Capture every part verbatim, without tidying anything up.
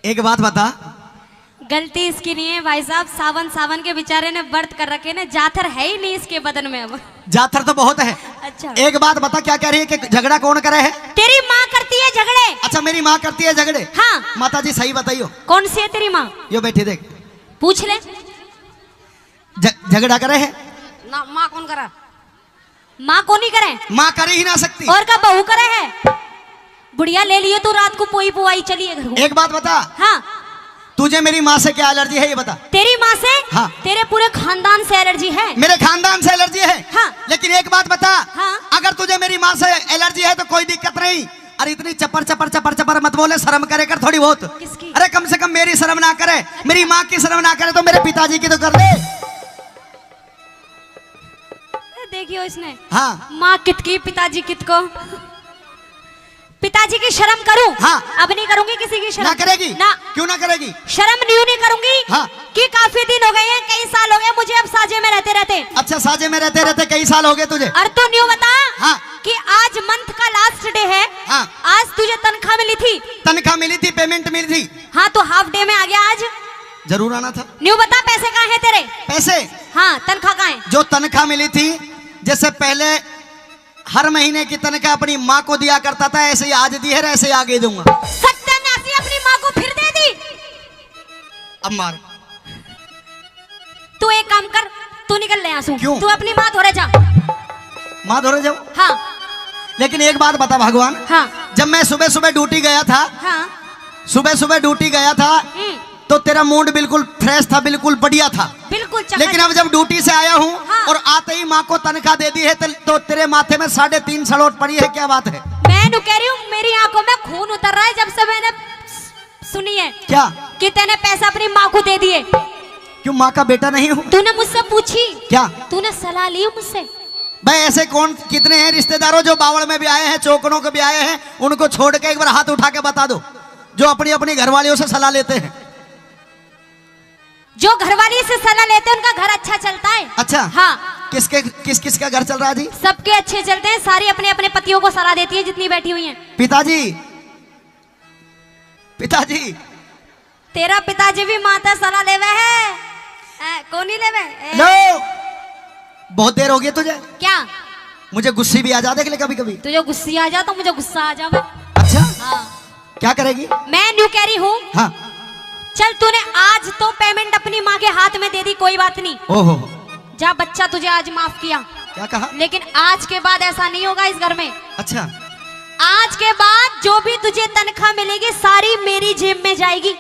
एक बात बता। गलती इसकी नहीं है भाई साहब, सावन, सावन के बेचारे ने व्रत कर रखे ने, जाथर है ही नहीं इसके बदन में अब। जाथर तो बहुत है। अच्छा। एक बात बता, क्या कह रही है कि झगड़ा कौन करे है? तेरी माँ करती है झगड़े। अच्छा, मेरी माँ करती है झगड़े? हाँ। माता जी, सही बताइयो। कौन सी है तेरी माँ? यो बैठी देख। पूछ ले। झ-, झगड़ा करे है? ना, माँ कौन करा? माँ को नहीं करे। माँ कर ही ना सकती। और का बहू करे है? बुढ़िया ले लिए तू, रात को पोई पुआई चलिए घर को। एक बात बता। हाँ। तुझे मेरी माँ से क्या एलर्जी है, ये बता। तेरी माँ से? हाँ। तेरे पूरे खानदान से एलर्जी है। मेरे खानदान से एलर्जी है? हाँ। लेकिन एक बात बता। हाँ। अगर तुझे मेरी माँ से एलर्जी है तो कोई दिक्कत नहीं। अरे, इतनी चपर चपर चपर चपर मत बोले, शर्म करे कर थोड़ी बहुत। किसकी? अरे, कम से कम मेरी शर्म ना करे, मेरी माँ की शर्म ना करे तो मेरे पिताजी की तो कर ले। ए, देखियो इसने। हाँ। माँ कित की, पिताजी कित को। पिताजी की शर्म करूं? हाँ। अब नहीं करूंगी किसी की शर्म। ना करेगी? ना। क्यों ना करेगी? शर्म न्यू नहीं करूंगी। हाँ। कि काफी दिन हो गए हैं, कई साल हो गए मुझे अब साजे में रहते रहते। अच्छा, साजे में रहते रहते कई साल हो गए तुझे? और तू न्यू बता। हाँ। कि आज मंथ का लास्ट डे है। हाँ। आज तुझे तनख्वाह मिली थी? तनख्वाह मिली थी, पेमेंट मिली थी। हाँ, तो हाफ डे में आ गया आज। जरूर आना था। न्यू बता, पैसे कहाँ हैं तेरे? पैसे? हाँ, तनख्वाह कहाँ है? जो तनख्वाह मिली थी, जैसे पहले हर महीने की तनख्वाह अपनी माँ को दिया करता था, ऐसे ही आज दी है, ऐसे ही आगे दूंगा। सत्यानाशी, अपनी माँ को फिर दे दी। अब मार। तू एक काम कर, तू निकल ले यहाँ से। क्यों? तू अपनी माँ धोरे जा। माँ धोरे जाऊं? हाँ। लेकिन एक बात बता भगवान। हाँ। जब मैं सुबह सुबह ड्यूटी गया था, हाँ। सुबह सुबह ड्यूटी गया था, हम्म। तो तेरा मूड बिल्कुल फ्रेश था, बिल्कुल बढ़िया था। बिल्कुल चकाचक। लेकिन अब जब ड्यूटी से आया हूँ, हाँ। और आते ही माँ को तनख्वाह दे दी है, तो, तो तेरे माथे में साढ़े तीन सलोट पड़ी है, क्या बात है? मैं नु कह रही हूँ, मेरी आंखों में खून उतर रहा है जब से मैंने सुनी है। क्या? कि तूने पैसा अपनी माँ को दे दिए। क्यों, माँ का बेटा नहीं हूँ? तूने मुझसे पूछी? क्या? तूने सलाह ली मुझसे? भाई, ऐसे कौन, कितने हैं रिश्तेदारों जो बावड़ में भी आए हैं, चौकड़ों के भी आए हैं, उनको छोड़ के एक बार हाथ उठा के बता दो, जो अपनी अपनी घरवालियों से सलाह लेते हैं। जो घरवाली से सलाह लेते हैं, उनका घर अच्छा चलता है। अच्छा। हाँ। किसके, किस किस का घर चल रहा है जी? सबके अच्छे चलते हैं, सारी अपने अपने पतियों को सलाह देती है जितनी बैठी हुई हैं। पिताजी, पिताजी। तेरा पिताजी भी माँ ते सलाह लेवे है। ए, कोनी लेवे? ए। लो, बहुत देर हो गई तुझे। क्या? मुझे गुस्से भी आ जाते हैं कभी कभी। तुझे गुस्से आ जा तो मुझे गुस्सा आ जावे। अच्छा। हाँ। क्या करेगी? मैं न्यू कह रही हूँ। हाँ। चल, तूने आज तो पेमेंट अपनी माँ के हाथ में दे दी, कोई बात नहीं। ओहो। जा, बच्चा तुझे आज माफ किया। क्या कहा? लेकिन आज के बाद ऐसा नहीं होगा इस घर में। अच्छा। आज के बाद जो भी तुझे तनख्वाह मिलेगी, सारी मेरी जेब में जाएगी।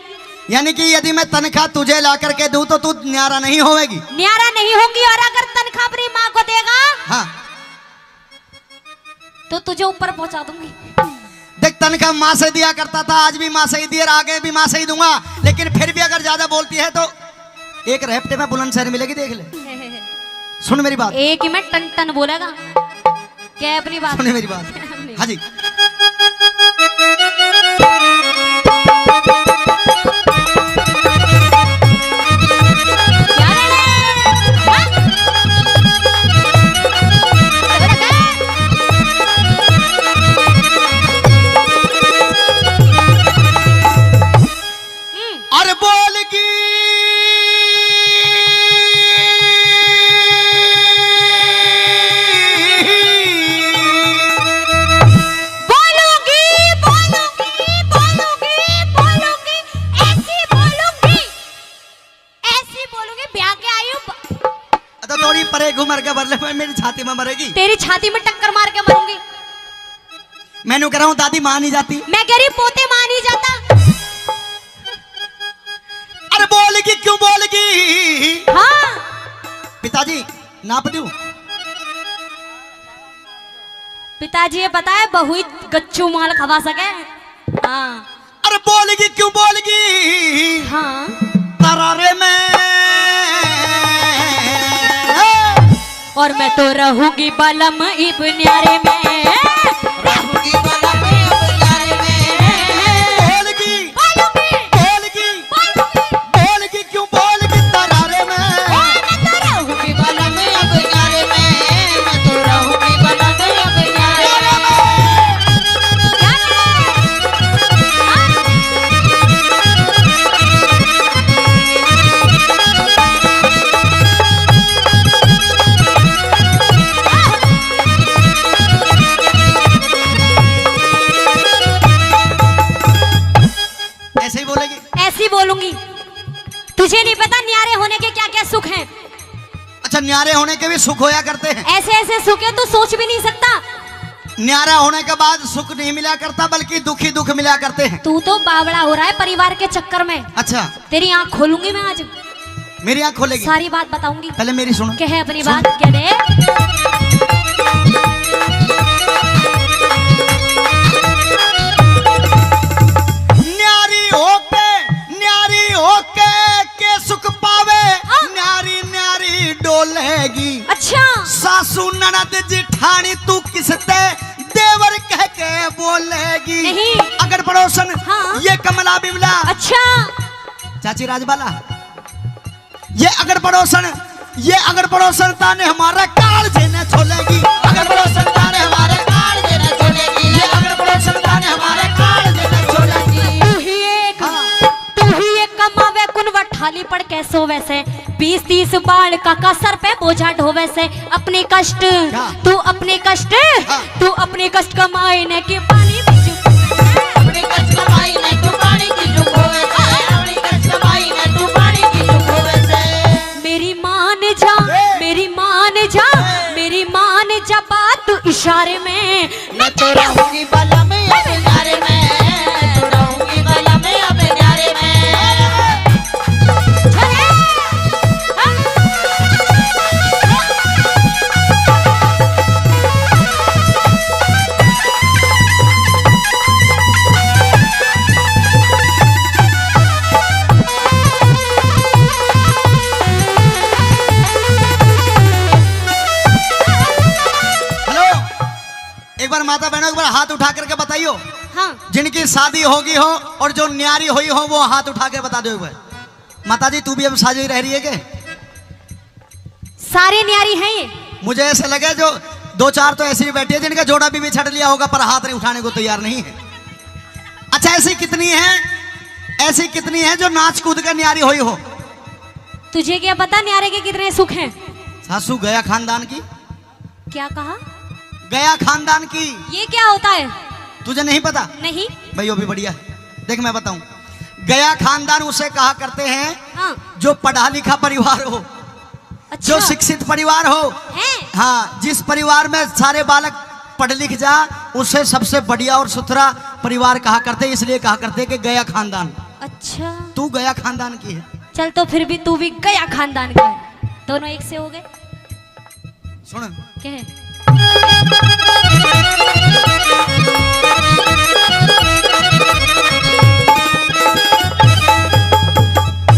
यानी कि यदि मैं तनख्वाह तुझे ला करके दूं तो तू न्यारा नहीं होवेगी? न्यारा नहीं होंगी। और अगर तनख्वाह अपनी माँ को देगा, हाँ। तो तुझे ऊपर पहुंचा दूंगी। देख, तनख्वाह माँ से दिया करता था, आज भी माँ से ही दिया और आगे भी माँ से ही दूंगा, लेकिन फिर भी अगर ज्यादा बोलती है तो एक रेपटे में बुलंदशहर मिलेगी, देख ले। सुन मेरी बात। एक ही में टन टन बोलेगा। क्या अपनी बात? सुन मेरी बात। अपनी। हाँ जी। अरे बोल की। बोलूंगी, बोलूंगी, बोलूंगी, बोलूंगी, ऐसी बोलूंगी, ऐसी बोलूंगी, ब्याह के आई हूँ ब- अरे थोड़ी परे घूम के मर ले, मेरी छाती में मरेगी। तेरी छाती में टक्कर मार के मरूंगी। मैं न्यू कह रहा हूँ, दादी मान ही जाती। मैं कह रही, पोते मान ही जाता। अरे बोल की, क्यों बोल की? हाँ। पिताजी, नाप दूं? पिताजी, ये पता है, बहू ही गच्चू माल खवा सके। हाँ। अरे बोल की, क्यों बोल की? हाँ। तरारे में। और मैं तो रहूंगी बलम इब न्यारे में। रहूंगी बलम इब न्यारे में। बोल की। बोलूंगी। बोल की। बोलूंगी। बोल की। क्यों बोल के तरारे में? ए, मैं तो रहूंगी बलम अब न्यारे में, मैं तो रहूंगी बलम अब न्यारे में। क्या रे? हाँ? न्यारे होने के भी सुख होया करते हैं। ऐसे ऐसे सुख है, तू सोच भी नहीं सकता। न्यारा होने के बाद सुख नहीं मिला करता, बल्कि दुख ही दुख मिला करते हैं। तू तो बावड़ा हो रहा है परिवार के चक्कर में। अच्छा। तेरी आंख खोलूंगी मैं आज। मेरी आंख खोलेगी? सारी बात बताऊंगी। पहले मेरी सुनो। कह अपनी सुन। बात, कह दे। न्यारी होके, न्यारी होके के सुख पावे, हाँ। न्यारी न्यारी डोलेगी। अच्छा। सासू ननद जिठानी तू किसते देवर कह के बोलेगी। नहीं। अगड़ पड़ोसन, हाँ। ये कमला बिमला। अच्छा। चाची राजबाला, ये अगड़ पड़ोसन, ये अगड़ पड़ोसन ताने हमारे कालजे ने छोलेगी। अगड़ पड़ोसन ताने हमारे कालजे ने छोलेगी। ये अगड़ पड़ोसन ताने हमारे कालजे ने छोलेगी। तू ही एक, हाँ। तू ही एक कमावे कुन वठाली पड़ के सोवे से। बीस तीस बाल काका सर पे बोझा ढोवे से। अपने कष्ट, क्या? तू अपने कष्ट, हाँ। तू अपने कष्ट कमाए ने के पानी भी चुकावे से। अपने कष्ट कमाई ने तू पानी की चुकावे से। अपने कष्ट कमाई ने तू पानी की चुकावे से। मेरी मान जा, ए! मेरी मान जा, ए! मेरी मान जा बात तू इशारे में। मैं तो रहूंगी बला में अब न्यारे में, मैं तो रहूंगी बला में अब न्यारे में। हेलो, एक बार माता बहनों, एक बार हाथ उठा करके बताइयो। हाँ। जिनकी शादी होगी हो और जो न्यारी हुई हो, वो हाथ उठा के बता दो एक बार। माता जी, तू भी अब शादी रह रही है के? सारे न्यारी हैं ये। मुझे ऐसे लगे जो दो चार तो ऐसी भी बैठी है जिनका जोड़ा भी, भी छट लिया होगा, पर हाथ नहीं उठाने को तैयार नहीं है। अच्छा, ऐसी कितनी है, ऐसी कितनी है जो नाच कूद कर न्यारी हुई हो? तुझे क्या पता न्यारे के कितने सुख हैं? सासू गया खानदान की। क्या कहा? गया खानदान की। ये क्या होता है? तुझे नहीं पता? नहीं। भाई, वो भी बढ़िया है। देख, मैं बताऊं, गया खानदान उसे कहा करते हैं, हाँ। जो पढ़ा लिखा परिवार हो, अच्छा। जो शिक्षित परिवार हो। हैं? हाँ, जिस परिवार में सारे बालक पढ़ लिख जा, उसे सबसे बढ़िया और सुथरा परिवार कहा करते, इसलिए कहा करते कि गया खानदान। अच्छा। तू गया खानदान की है। चल, तो फिर भी तू भी गया खानदान का है। दोनों एक से हो गए। सुन। कह।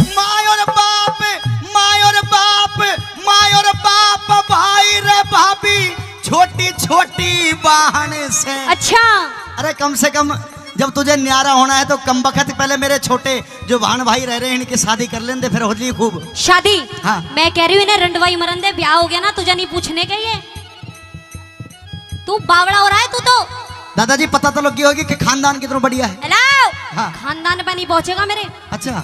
माय और बाप, माय और बाप, माय और बाप, भाई रे भाभी, छोटी छोटी बहन से। अच्छा। अरे, कम से कम जब तुझे न्यारा होना है तो कम बखत पहले मेरे छोटे जो भाण भाई रह रहे हैं, इनकी शादी कर लेंदे, फिर हो जाइए खूब। शादी? हाँ। मैं कह रही हूँ, इन्हें रंडवाई मरन दे, ब्याह हो गया ना, तुझे नहीं पूछने के ये। तू बावड़ा हो रहा है तू तो। दादाजी, पता तो लग गई होगी कि खानदान कितना बढ़िया है। हेलो। हाँ। खानदान पे नहीं पहुंचेगा मेरे। अच्छा।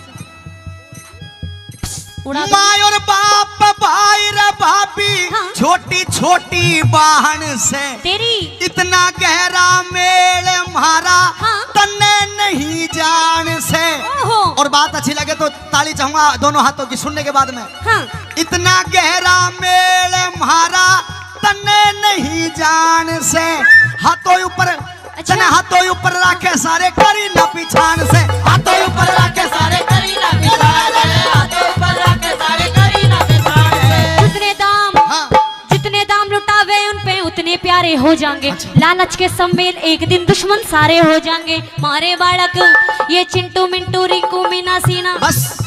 उड़ा दो। माय और बाप, भाई रे भाभी, हाँ। छोटी छोटी बहन से। तेरी। इतना गहरा मेल म्हारा, हाँ। तन्ने नहीं जान से। ओहो। और बात अच्छी लगे तो ताली चाहूंगा दोनों हाथों की सुनने के बाद में। हाँ। इतना गहरा मेल म्हारा तन्ने नहीं जान से। हाथों ऊपर, अच्छा। तन्ने हाथों ऊपर रखे सारे करी ना पिछाण से। हाथों ऊपर रखे सारे करी ना पिछाण से। हाथों ऊपर रखे सारे करी ना पिछाण से। जितने दाम, हाँ। जितने दाम लुटावे उन पे उतने प्यारे हो जाएंगे। अच्छा। लालच के सम्मेल एक दिन दुश्मन सारे हो जाएंगे। मारे बालक ये चिंटू मिंटू रिंकू मीना सीना। बस।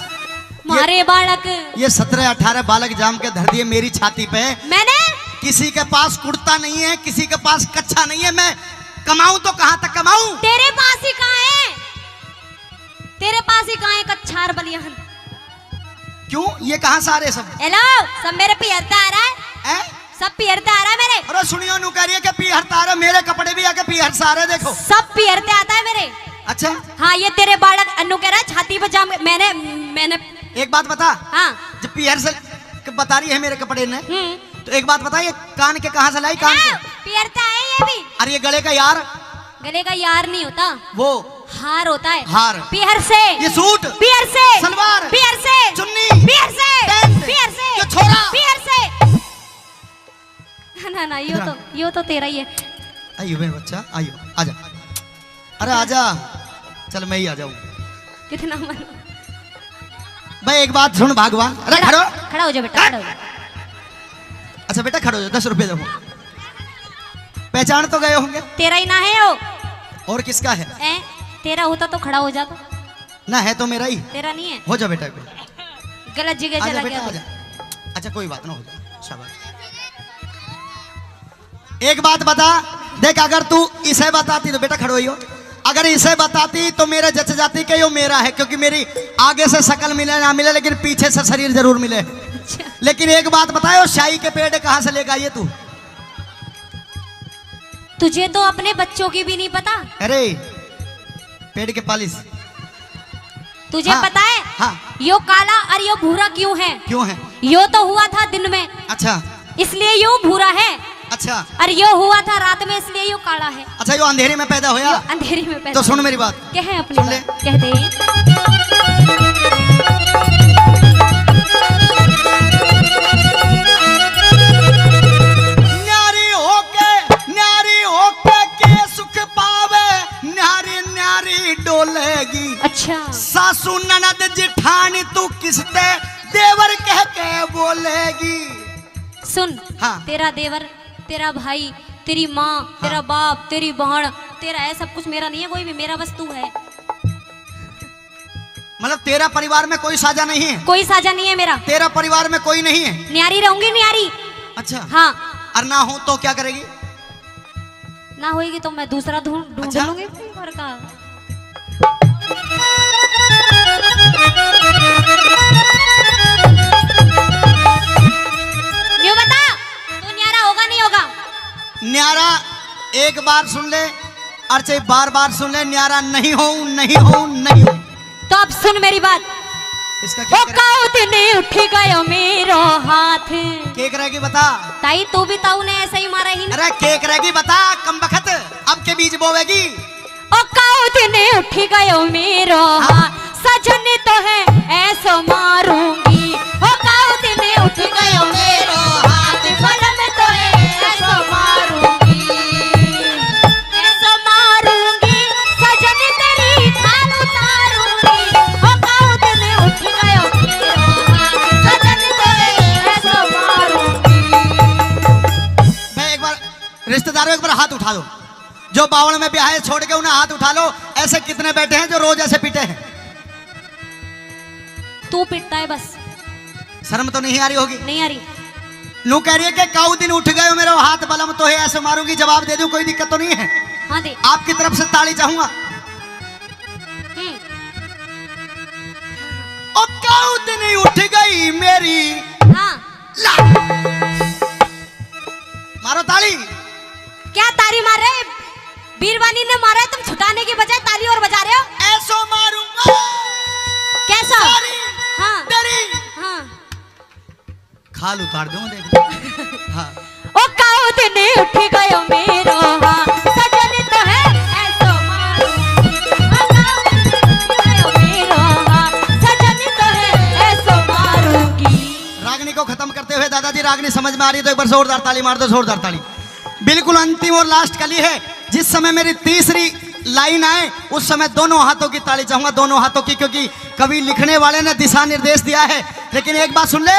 मारे ये, बालक। ये सत्रह अठारह बालक जाम के धर दिए मेरी छाती पे। मैंने? किसी के पास कुर्ता नहीं है, किसी के पास कच्छा नहीं है, मैं कमाऊं तो कहाँ तक कमाऊं? तेरे पास ही कहाँ है? तेरे पास ही कहाँ है कच्छा और बलियान? क्यों, ये कहाँ से आ रहे सब? हेलो, सब मेरे पीहर ते आ रहा है। हैं? सब पीहर ते आ रहा है मेरे। अरे सुनियो, नू कह रही है कि पीहर ते आ रहा है, मेरे कपड़े भी आके पीहर से आ रहे, देखो। सब पीहर ते आता है मेरे। अच्छा। हाँ, ये तेरे बालक अन्नू कह रहा है, छाती पे जाम, मैंने, मैंने एक बात बता। हाँ। जब पीहर से क-, बता रही है मेरे कपड़े ने, हम्म। तो एक बात बता, ये कान के कहाँ से लाई, कान के? हाँ, पीहर ते आए ये भी। अरे ये गले का यार? गले का यार नहीं होता। वो? हार होता है। हार। पीहर से। ये सूट? पीहर से। सलवार? पीहर से। चुन्नी? पीहर से। पैंट? पीहर से। ये छोरा? पीहर से। ना ना, यो इधर आ। तो, यो तो तेरा ही है। आइयो मेरा बच्चा, आइयो, आजा। अरे आजा। चल, मैं ही आ जाऊं। कितना मन। भाई, एक बात सुन भगवान। अरे खड़ा, खड़ो। खड़ा हो जा बेटा, खड़ा हो जा। अच्छा बेटा, खड़ो हो जा, दस रुपए दो। पहचान तो गए होंगे। तेरा ही ना है वो। और किसका है? ए, तेरा होता तो खड़ा हो जाता। ना, है तो मेरा ही। तेरा नहीं है। हो जा बेटा, एक बार। गलत जगह आजा चला बेटा, गया। आजा। अच्छा, कोई बात ना, हो जा, शाबाश। एक बात बता, देख, अगर तू इसे बताती तो, बेटा खड़ो ही हो, अगर इसे बताती तो मेरे जच जाती कि यो मेरा है, क्योंकि मेरी आगे से शक्ल मिले ना मिले, लेकिन पीछे से शरीर जरूर मिले। अच्छा। लेकिन एक बात बताओ, शाही के पेड़ कहाँ से लेकर आई है तू? तुझे तो अपने बच्चों की भी नहीं पता। अरे, पेड़ के पालिश। तुझे हाँ, पता है, हाँ। यो काला और यो भूरा क्यों है? क्यों है? यो तो हुआ था दिन में, अच्छा। इसलिए यो भूरा है। अच्छा। और यो हुआ था रात में, इसलिए यो काला है। अच्छा, यो अंधेरे में पैदा होया? यो अंधेरे में पैदा तो सुन होया। मेरी बात। कह अपनी सुन ले। बात, कह दे। न्यारी होके, न्यारी होके के सुख पावे, न्यारी न्यारी डोलेगी। अच्छा। सासू ननद जिठानी तू किसते देवर कह के बोलेगी। सुन, हाँ। तेरा देवर, तेरा भाई, तेरी माँ, हाँ। तेरा बाप, तेरी बहन, तेरा है सब कुछ, मेरा नहीं है कोई भी, मेरा बस तू है। मतलब तेरा परिवार में कोई साझा नहीं है? कोई साझा नहीं है मेरा। तेरा परिवार में कोई नहीं है? न्यारी रहूंगी, न्यारी। अच्छा। हाँ। और ना हो तो क्या करेगी? ना होएगी तो मैं दूसरा ढूंढ, ढूंढ अच्छा। लूंगी अपने घर का। न्यू बता, तू न्यारा होगा, नहीं होगा? न्यारा एक बार सुन ले, और चाहे बार बार सुन ले, न्यारा नहीं हो, नहीं हो, नहीं हो। तो अब सुन मेरी बात। इसका क्या ओ करे? काऊ दिन उठ गयो मेरो हाथ। के करेगी बता? ताई, तू भी ताऊ ने ऐसे ही मारा ही ना। अरे के करेगी बता, कम बखत, अब के बीज बोवेगी? ओ काऊ दिन उठ गयो मेरो हाँ। हाथ, सजन तो है ऐसो मारूंगी। ओ काऊ दिन उठ गयो मेरो हाथ, बलम तो है ऐसो मारूंगी। ऐसो मारूंगी, सजन तेरी खाल उतारूंगी। ओ काऊ दिन उठ गयो मेरो हाथ, सजन तेरे ऐसो मारूंगी। मैं एक बार, रिश्तेदारों, एक बार हाथ उठा दो। जो बावल में ब्याह है, छोड़ के उन्हें हाथ उठा लो। ऐसे कितने बैठे हैं जो रोज ऐसे पीटे हैं? तू पिटता है बस। शर्म तो नहीं आ रही होगी? नहीं आ रही। नू कह रही है कि काऊ दिन उठ गयो मेरो हाथ, बलम तो है ऐसे मारूंगी, जवाब दे दूं, कोई दिक्कत तो नहीं है? हाँ दे। आपकी तरफ से ताली चाहूंगा। हम्म। ओ काऊ दिन उठ गई मेरी। हाँ। ला। मारो ताली। क्या ताली मार रहे? बीरबानी ने मारा है, तुम छुटाने की बजाय ताली और बजा रहे हो। ऐसो मारूंगा। कैसा? सारी हाँ। तेरी हाँ। खाल उतार दूं, देख। हाँ। ओ काऊ दिन उठ गयो मेरो हाँ, सजन तो है ऐसो मारूंगी। ओ काऊ दिन उठ गयो मेरो हाँ, सजन तो है ऐसो मारूंगी। रागनी को खत्म करते हुए दादाजी, रागनी समझ में आ रही तो एक बार जोरदार ताली मार दो, जोरदार ताली। बिल्कुल अंतिम और लास्ट कली है। जिस समय मेरी तीसरी लाइन आए, उस समय दोनों हाथों की ताली चाहूंगा, दोनों हाथों की, क्योंकि कवि लिखने वाले ने दिशा निर्देश दिया है। लेकिन एक बात सुन ले।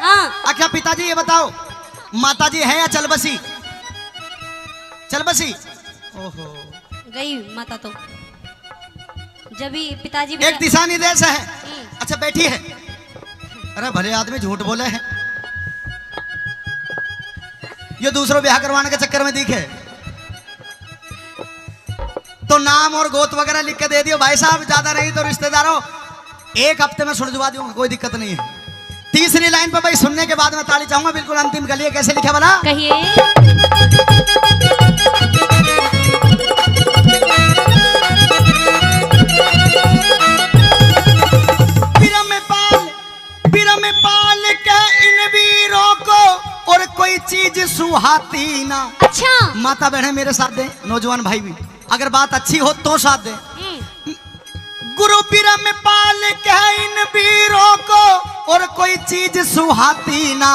हाँ। अच्छा पिताजी, ये बताओ, माता जी है या चल बसी? चल बसी। ओहो। गई माता तो। जब ही पिताजी भी एक दिशा निर्देश है। हम्म। अच्छा, बैठी है। अरे, भले आदमी झूठ बोले है। ये दूसरो ब्याह करवाने के चक्कर में दिखे। तो नाम और गोत वगैरह लिख के दे दियो भाई साहब, ज्यादा नहीं तो रिश्तेदारों, एक हफ्ते में सुलझवा दूंगा, कोई दिक्कत नहीं है। तीसरी लाइन पर भाई सुनने के बाद मैं ताली चाहूंगा। बिल्कुल अंतिम कली है, कैसे लिखा भला? कहिए। बिरमपाल, बिरमपाल के इन वीरों को और कोई चीज सुहाती ना। अच्छा। माता बहनें मेरे साथ दें, नौजवान भाई भी, अगर बात अच्छी हो तो साथ दें। हम्म। गुरु बिरमपाल के इन वीरों को और कोई चीज सुहाती ना।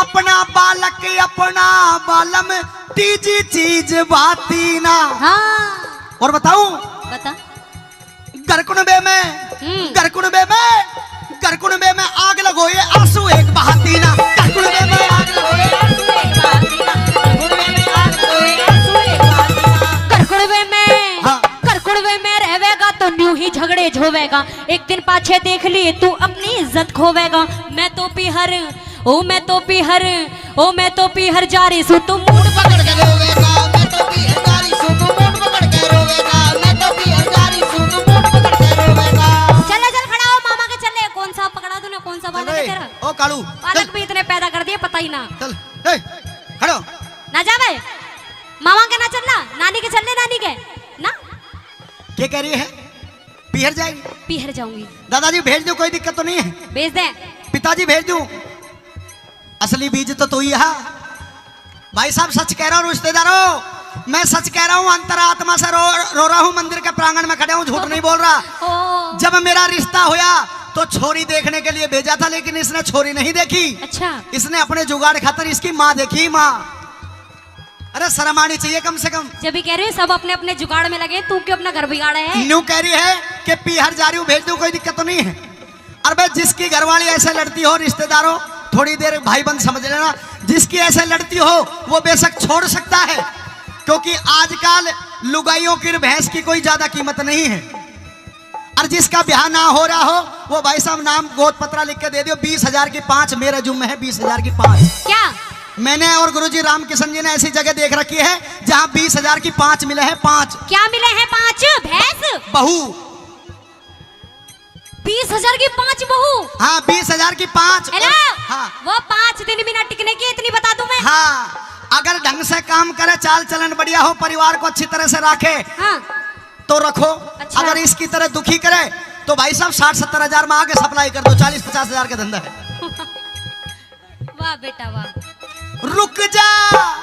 अपना बालक, अपना बालम, तीजी चीज बाती ना। हाँ। और बताऊं? बता। घर कुणबे में, हम्म। घर कुणबे में, घर कुणबे में आग लगोए, आंसू एक बहाती ना। घर कुणबे में आग लगोए, आंसू एक बहाती ना। घर कुणबे में आग लगोए, आंसू एक बहाती ना। घर कुणबे में, हाँ। घर कुणबे में रहवेगा तो न्यू ही झगड़े झोवेगा। एक दिन पाछे देख लिए तू अपनी इज्जत खोवेगा। मैं तो पीहर, ओ मैं तो पीहर, ओ मैं तो पीहर जा रही सूं, तू मूड पकड़ के रोवेगा। मैं तो पीहर जा रही सूं, तू मूड पकड़ के रोवेगा। मैं तो पीहर जा रही सूं, तू मूड पकड़ के रोवेगा। चले, चल खड़ा हो, मामा के चले। कौन सा पकड़ा तूने, कौन सा बालक है तेरा? ओ कालू, पालक चल। भी इतने पैदा कर दिए, पता ही ना। चल, ए, खड़ो। ना जावे, मामा के ना चलना, नानी के चलने, नानी के ना। क्या कह रही है? पीहर जाएगी? पीहर जाऊंगी। दादाजी भेज दूं, कोई दिक्कत तो नहीं है? भेज दे। पिताजी भेज दूं? असली बीज तो तू ही है। भाई साहब, सच कह रहा हूँ रिश्तेदारों, मैं सच कह रहा हूँ, अंतरात्मा से रो, रो रहा हूँ, मंदिर के प्रांगण में खड़ा हूँ, झूठ नहीं बोल रहा। ओ। जब मेरा रिश्ता होया तो छोरी देखने के लिए भेजा था, लेकिन इसने छोरी नहीं देखी। अच्छा। इसने अपने जुगाड़ खातर इसकी माँ देखी, माँ। अरे शर्म आनी चाहिए कम से कम। जब भी कह रहे हो सब अपने अपने जुगाड़ में लगे, तू क्यों अपना घर बिगाड़ा है? न्यू कह रही है कि पीहर जा रही हूँ, भेज दूँ, कोई दिक्कत तो नहीं है। अरे भाई, जिसकी घरवाली ऐसे लड़ती हो, रिश्तेदारों, थोड़ी देर भाईबंद समझ लेना, जिसकी ऐसे लड़ती हो वो बेशक छोड़ सकता है, क्योंकि आजकल लुगाइयों की भैंस की कोई ज्यादा कीमत नहीं है। और जिसका ब्याह ना हो रहा हो, वो भाई साहब नाम गोद पत्रा लिख के दे दियो, बीस हजार की पाँच मेरे जुम्मे है, बीस हजार की पाँच। क्या? मैंने और गुरुजी रामकिशन जी ने ऐसी जगह देख रखी है जहाँ बीस हजार की पाँच मिले हैं, पाँच। क्या मिले हैं पाँच? भैंस? बहू। बीस हजार की पाँच बहू? हाँ, बीस हजार की पाँच। हेलो? हाँ। वो पाँच दिन भी ना टिकने की, इतनी बता दूं मैं। हाँ, अगर ढंग से काम करे, चाल चलन बढ़िया हो, परिवार को अच्छी तरह से रखे, हाँ। तो रखो। अच्छा। अगर इसकी तरह दुखी करे तो भाई साहब, साठ सत्तर हजार में आगे सप्लाई कर दो, चालीस पचास हजार का धंधा है। वाह बेटा वाह। रुक जा।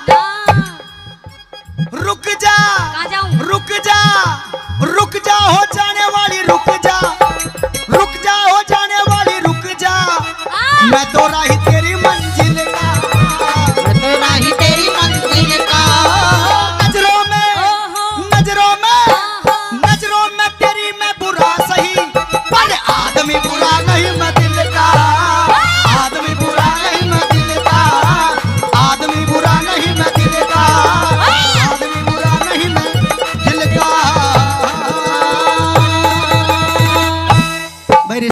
ना। रुक जा। कहाँ जाऊँ? रुक जा। रुक जा, हो जाने वाली, रुक जा। रुक जा, हो जाने वाली, रुक जा। आ। मैं तो राही तेरी मंजिल का। मैं तो राही तेरी मंजिल का। नजरों में, ओहो। नजरों में, ओहो। नजरों में तेरी मैं बुरा सही, पर आदमी बुरा नहीं मैं दिल का। आदमी बुरा नहीं मैं दिल का। आदमी बुरा नहीं मैं दिल का। आदमी बुरा नहीं मैं दिल का। भाई रे।